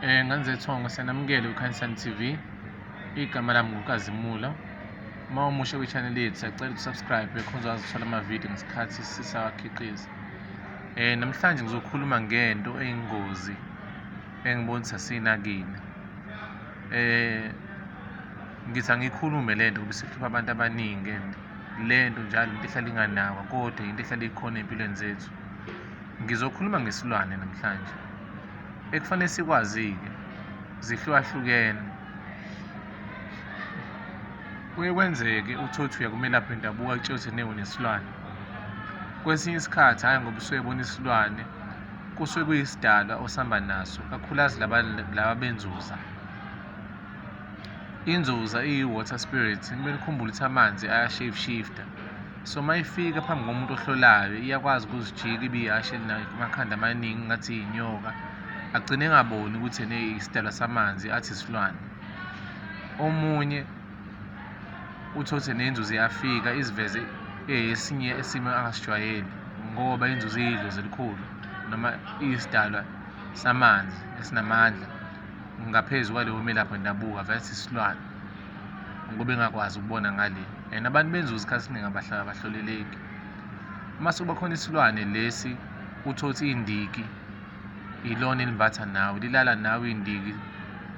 Ngane zethongo siyanamukela kwiKhanyisani TV. Igama lami nguNkazimula. Uma umusha kwi-channel yethu siyacela ukusubscribe khona uzokwazi ukuthola amavidiyo ngesikhathi sisawakhiqiza. Namhlanje ngizokhuluma ngento eyingozi engibona ukuthi asinakile. Ngithi angiyikhulume le nto ngoba isihlupha abantu abaningi and le nto njalo into ehlala inganakwa kodwa into ehlala ikhona ey'mpilweni zethu. Ngizokhuluma ngesilwane namhlanje. Ekufanele sikwazi-ke zihlukahlukene. Kuye kwenzeke uthole ukuthi uya kumelaphi wendabuko akutshele ukuthi ene unesilwane. Kwesinye isikhathi hhayi ngoba usuke ebona isilwane kusuke kuyisidalwa osihamba naso kakhulukazi laba laba benzuza. Inzuza iyi-water spirit, kumele ukhumbule ukuthi amanzi aya-shape shifter. So uma ifika phambi komuntu ohlolayo iyakwazi ukuzijika ibe ihhashi elinamakhanda amaningi ngathi iyinyoka, agcine engaboni ukuthi ene isidalwa samanzi athi isilwane. Omunye uthole ukuthi nenzuzo iyafika iziveze eyesinye isimo angasijwayele ngoba inzuzo iyidlozi elikhulu noma iyisidalwa samanzi esinamandla ngaphezu kwaleyo melaphi wendabuko avele athi isilwane ngoba engakwazi ukubona ngale and abantu benzuzo isikhathi esiningi abahlala abahloleleki. Uma sekuba khona isilwane lesi uthole ukuthi indiki ilona elimbatha nawe lilala nawe indiki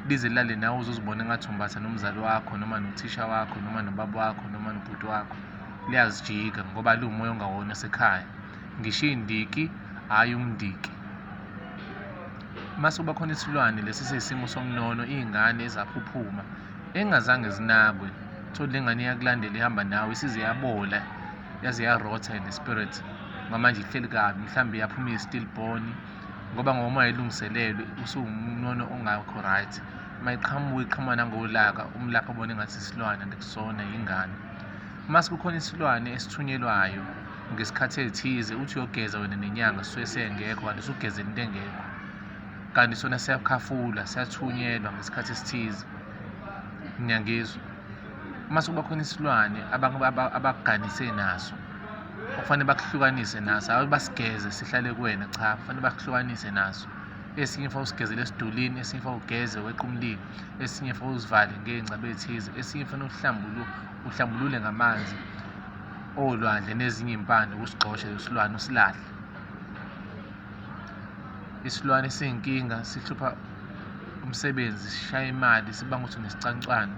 lize lilale nawe uze uzibone engathi umbatha nomzali wakho noma nothisha wakho noma nobaba wakho noma nobhuti wakho liyazijika ngoba liwumoya ongawona osekhaya. Ngisho indiki hhayi umndiki. Mase kuba khona isilwane lesi siyisimo somnono iy'ngane ezaphuphuma engazange zinakwe uthole le ngane iyakulandela ihamba nawe isize yabola yaze yarotha in the spirit ngoba manje ihleli kabi mhlawumbe yaphuma iyi-still born ngoba ngomoya ilungiselelwe usuwumnono ongakho right uma iqhamuka iqhamuka nangolaka umlaphi abone engathi isilwane kanti kusona yingane. Mase kukhona isilwane esithunyelwayo ngesikhathi ethize uthi uyogeza wena nenyanga sisuke sengekho kanti usugezela into engekho kanti sona siyakhafula siyathunyelwa ngesikhathi esithize ngiyangizwa uma sekuba khona isilwane abakuganise naso okufanele bakuhlukanise naso hayi basigeze sihlale kuwena cha kufanele bakuhlukanise naso esinye fanele usigezele esidulini esinye fanele ugeze weqa umlilo esinye fanele uzivale ngey'ngcaba ey'thize esinye fanele uhlambulule ngamanzi olwandle nezinye iy'mpande usigxoshe lesilwane usilahle. Isilwane siyinkinga sihlupha umsebenzi, sishaya imali, sibanga ukuthi unesicanucanu,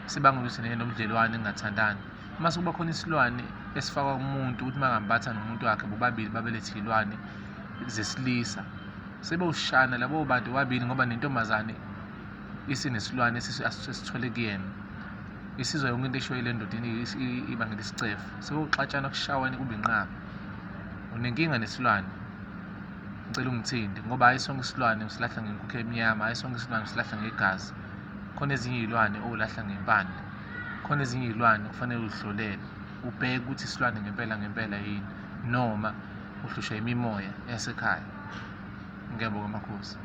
sibanga ukuthi nobudlelwane ningathandani. Uma sekuba khona isilwane esifakwa kumuntu ukuthi uma ngambatha nomuntu wakhe bobabili babelethe iy'lwane zesilisa, sebewushana labo bantu bobabili ngoba nentombazane isinesilwane esithole kuyena. Isizwa yonke into eshiwo ile ndoda ibangela isicefe. Sekuxatshana kushawane kube inqaba. Unenkinga nesilwane, ngicela ungithinte ngoba hhayi sonke isilwane usilahla ngenkukhu emnyama, hhayi sonke isilwane usilahla ngegazi. Khona ezinye iy'lwane owulahla ngempande, khona ezinye iy'lwane okufanele uzihlolele, ubheke ukuthi isilwane ngempela ngempela yini noma uhlushwa imimoya yasekhaya. Ngiyabonga makhosi.